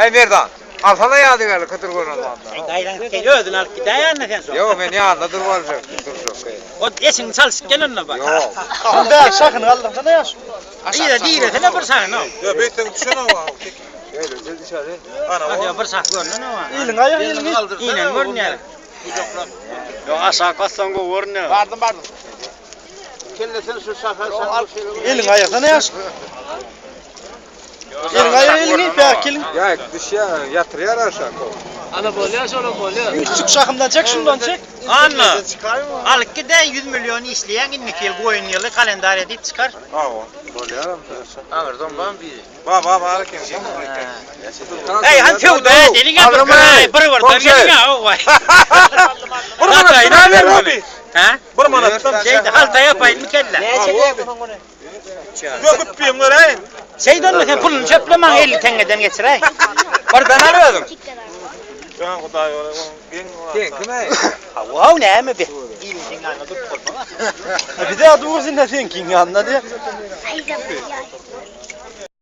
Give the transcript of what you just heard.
Eý Merdan, alsana ýadygärlik Hydyr görnen Sen gaýraňyp gel, özüni alyp gidäý ýanyna sen soň. Ýok, men ýanynda durup aljak, durjak. O eşigiňi çalşyp gel onda bak. Ýok. Şunda şahyny galdyrsana ýaş. Ýa diresene bir şahyny. Ýa beýtseň düşen owa. Beýle düşeli. Ana o. Bir şah görnen owa. Iliň aýagy iliň. Inen görünýär. Ýok aşak bassaň gowy görünýär. Bardym bardym. Kellesini şu şaha şaha. Iliň aýagyna ýaş. Eliň aýagy eliňi bäk eliň. Ýa düşýär, ýatyrýar aşak. Ana bolýar şolam bolýar. Iň kiçjik şahymdan çek şundan çek. Anna. Alyp gidäý 100 million işleýäň indiki ýyl goýun ýyly kalendar edip çykar. Hawa. Bolýaram. Aňyrdan bam biri. Ba ba bar eken. Eý han söwda edeliň bir bir bir geliň ha owaý. Bir manatdan ber abi. Ha? Bir manatdan. Şeýdi halta ýapaýyn kelle. Döküp biýem göräýin. Şeýdi onda sen puluny çöple maňa 50 teňňeden geçiräý. Birden al özüň. Jan Hudaý ola geň. Sen kim eý? Hawa, näme be? Iliň ýanynda durup bolmaz. Bir daha dursun da seňkiň ýanynda diýe.